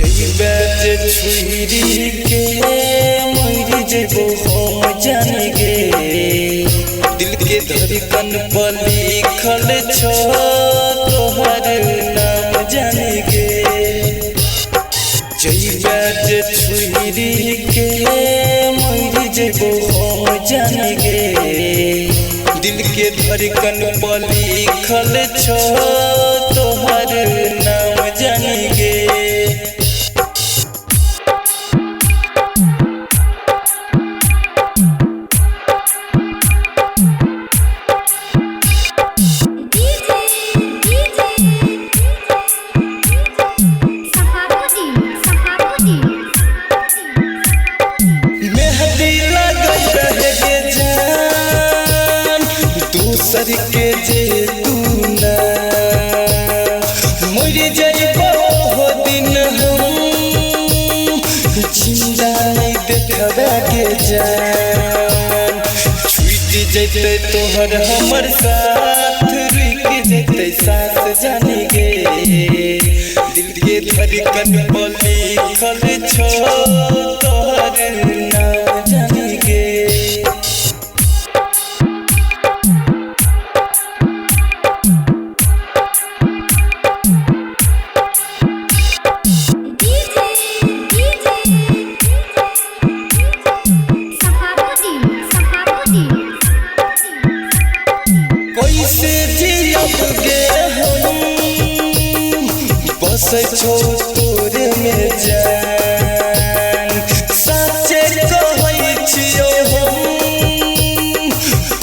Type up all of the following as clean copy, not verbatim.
जइबे जे छुरी के मर जेबो हम जान गे। दिल के धड़कन पर लिखल छो तोहर नाम जान गे। जइबे जे छुरी के मर जेबो हम जान गे। दिल के धड़कन पर लिखल छो तोहर नाम जान गे। मेहंदी लगल रहे गे जान दूसर के जे तू ना मर जइबो हो दिन हम जिंदा नहीं देखबे गे जान। छूट जइतै तोहर हमर साथ रुक जइतै सास जान गे। दिल के धड़कन पर लिखल छो तोहर नाम जान गे। कैसे जियब गे हम बस छो तोरे में जान। साचे कहै छियौ हम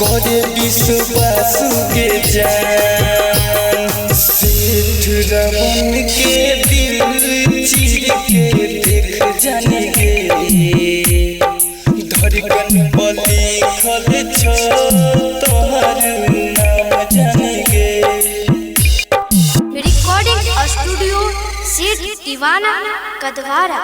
करे विश्वास गे जान। सेठ रमन के दिल चीर के देख जान गे। धड़कन पर लिखल छो तोहर नाम जान गे। रिकॉर्डिंग स्टूडियो सेठ दीवाना कदवारा।